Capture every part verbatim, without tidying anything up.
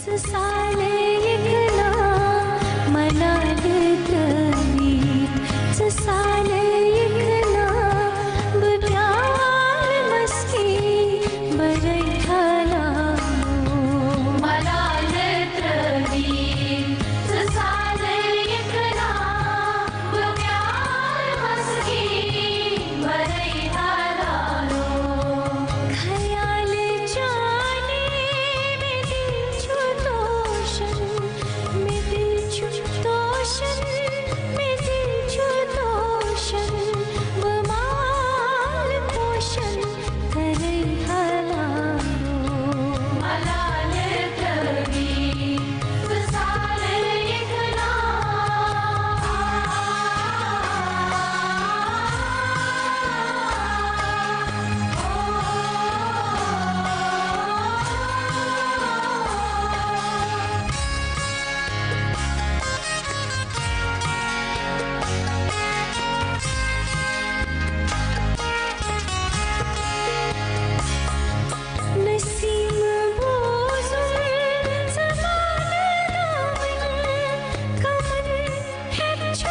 ژٕ سالے یِکھ نا ملالہٕ ترٲوِتھ، ژٕ سالے یِکھ نا بہٕ پیارٕ مسکی بَرَے حالانو۔ ملالہٕ ترٲوِتھ، ژٕ سالے یِکھ نا بہٕ پیارٕ مسکی بَرَے حالانو۔ خیال چانے مےٚ دِل چھُ توشن، مےٚ دِل چھُ توشن، مےٚ دِل چھُ توشن، بہٕ مال پوشن کرے حالانو۔ ملالہٕ ترٲوِتھ، ژٕ سالے یِکھ نا۔ نسیم بوزُن زمانہٕ دامن کمن ہیٚتھ چھُ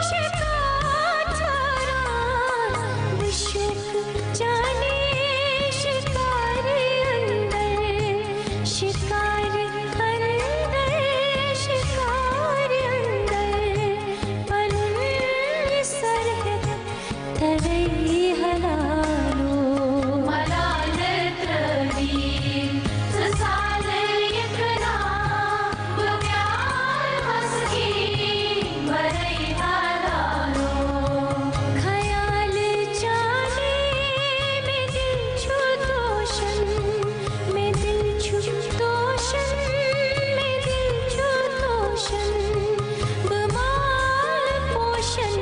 شکار ژھاران۔ بہٕ چھُکھ جانے شکارِ اندر، شکارِ اندر، شکارِ اندر پنُن یہِ سر ہیٚتھ ترے حالانو۔ ملالہٕ ترٲوِتھ، ژٕ سالے یِکھ نا بہٕ پیارٕ مسکی بَرَے حالانو۔ خیال چانے مےٚ دِل چھُ توشن، مےٚ دِل چھُ توشن، مےٚ دِل چھُ توشن، بہٕ مال پوشن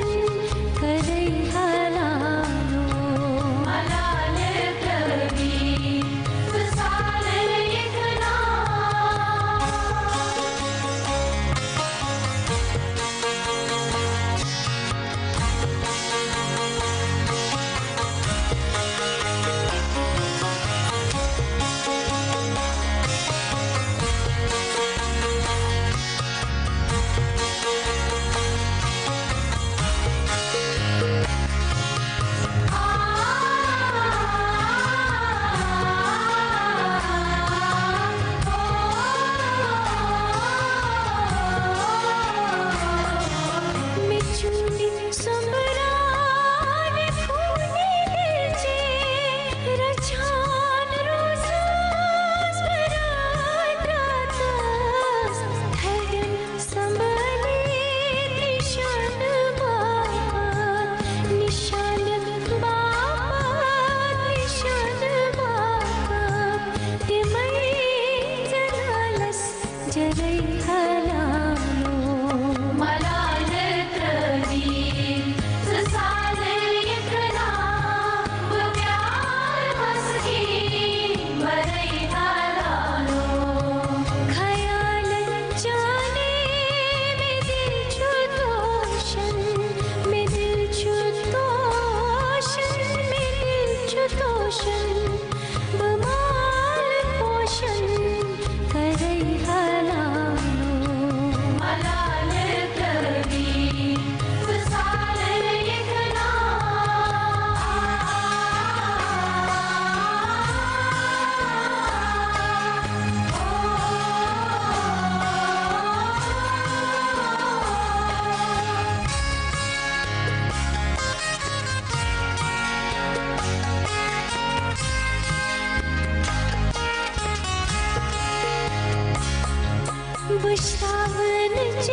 کرے حالانو۔ ملالہٕ ترٲوِتھ، ژٕ سالے یِکھ نا۔ مےٚ چھُنہٕ سۄمبران خوٗنی دِل چے رچھان روزس بہٕ راتہٕ راتس۔ تھدٮ۪ن سنبھالے نشان باپتھ، نشان باپتھ، نشان باپتھ۔ تِمے زنالس جرے حالانو۔ ملالہٕ ترٲوِتھ، ژٕ سالے یِکھ نا بہٕ پیارٕ مسکی بَرَے حالانو۔ خیال چانے مےٚ دِل چھُ توشن، مےٚ دِل چھُ توشن، مےٚ دِل چھُ توشن، بہٕ مال پوشن کرے حالانو۔ ملالہٕ ترٲوِتھ، ژٕ سالے یِکھ نا۔ وٕچھراوٕنٕچ